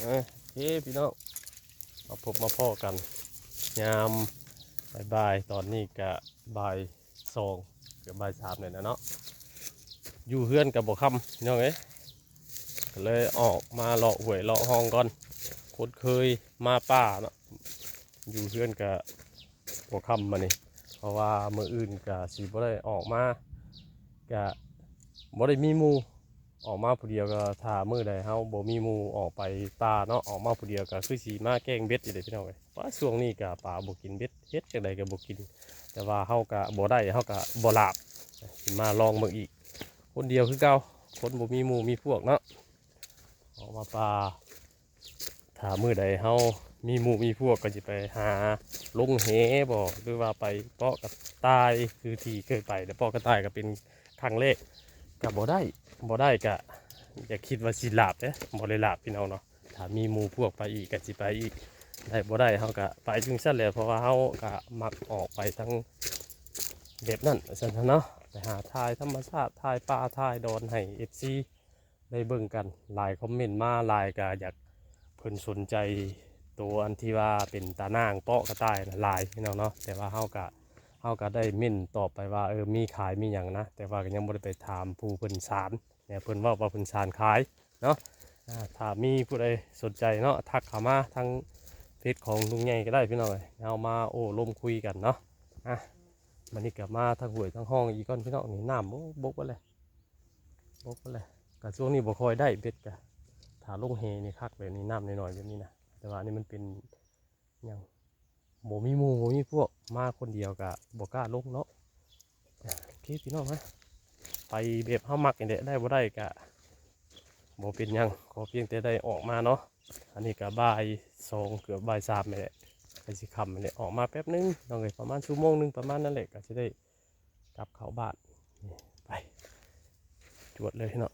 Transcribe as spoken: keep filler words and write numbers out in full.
เอ้ยโอเคพี่น้อง มาพบมาพ้อกัน ยามบ่ายๆ ตอนนี้ก็บ่ายสอง เกือบบ่ายสามเลยนะเนาะ อยู่เฮือนกับบ่ค่ำพี่น้องเอ้ย ก็เลยออกมาเลาะห้วยเลาะห้องก่อน คนเคยมาป่าเนาะ อยู่เฮือนกับบ่ค่ำมานี่ เพราะว่ามื้ออื่นก็สิบ่ได้ออกมา ก็บ่ได้มีหมู่ ออกมาผู้เดียวก็ถ้ามื้อใดเฮาบ่มีหมู่ออกไปป่าเนาะ ออกมาผู้เดียวก็คือสิมาแกล้งเบ็ดอยู่เด้พี่น้องเอ้ย ว่าช่วงนี้ก็ปลาบ่กินเบ็ด เฮ็ดจั่งใดก็บ่กิน แต่ว่าเฮาก็บ่ได้ เฮาก็บ่หลาบ สิมาลองเบิ่งอีก คนเดียวคือเก่า คนบ่มีหมู่มีพวกเนาะ ออกมาป่า ถ้ามื้อใดเฮามีหมู่มีพวกก็สิไปหาลงแหบ่ หรือว่าไปเปาะกระต่าย คือที่เคยไป แต่เปาะกระต่ายก็เป็นครั้งแรก ก็บ่ได้ บ่ได้ก็อย่าคิดว่าสิหลาบเด้ บ่ได้หลาบพี่น้องเนาะ ถ้ามีหมู่พวกไปอีกก็สิไปอีก ได้บ่ได้เฮาก็ไปจั่งซั้นแหละ เพราะว่าเฮาก็มักออกไปทั้งแบบนั้นว่าซั่นซะเนาะ ไปหาถ่ายธรรมชาติ ถ่ายป่า ถ่ายดอนให้ เอฟซี ได้เบิ่งกัน หลายคอมเมนต์มา หลายก็อยาก เพิ่นสนใจตัวอันที่ว่าเป็นตาหน่างเปาะกระต่ายน่ะหลายพี่น้องเนาะ แต่ว่าเฮาก็ เฮาก็ได้เม้นตอบไปว่า เออ มีขายมีหยังนะ แต่ว่าก็ยังบ่ได้ไปถามผู้เพิ่นสาน เนี่ย เพิ่นเว้าว่าเพิ่นสานขายเนาะ อ่า ถ้ามีผู้ใดสนใจเนาะ ทักเข้ามาทางเฟซของลุงใหญ่ก็ได้พี่น้องเอ้ย เฮามาโอ้ลมคุยกันเนาะ อ่ะ บัดนี้ก็มาทางห้วยทางห้องอีกก่อนพี่น้อง นี่น้ำ โอ้ บกเบิดเลย บกเบิดเลย ก็ช่วงนี้บ่ค่อยได้เบ็ด ก็ถ้าลงแหนี่คักเลย นี่น้ำน้อยๆแบบนี้นะ แต่ว่าอันนี้มันเป็นหยัง บ่มีหมู่บ่มีพวก มาคนเดียวก็บ่กล้าลงเนาะ อ่ะ โอเคพี่น้องนะ ไปแบบเฮามักนี่แหละ ได้บ่ได้ก็บ่เป็นหยัง ขอเพียงแต่ได้ออกมาเนาะ อันนี้ก็บ่ายสอง เกือบบ่ายสามนี่แหละ ก็สิค่ำนี่แหละ ออกมาแป๊บนึงน้องเอ้ย ประมาณชั่วโมงหนึ่งประมาณนั้นแหละ ก็สิได้กลับเข้าบ้าน นี่ ไป จวดเลยพี่น้อง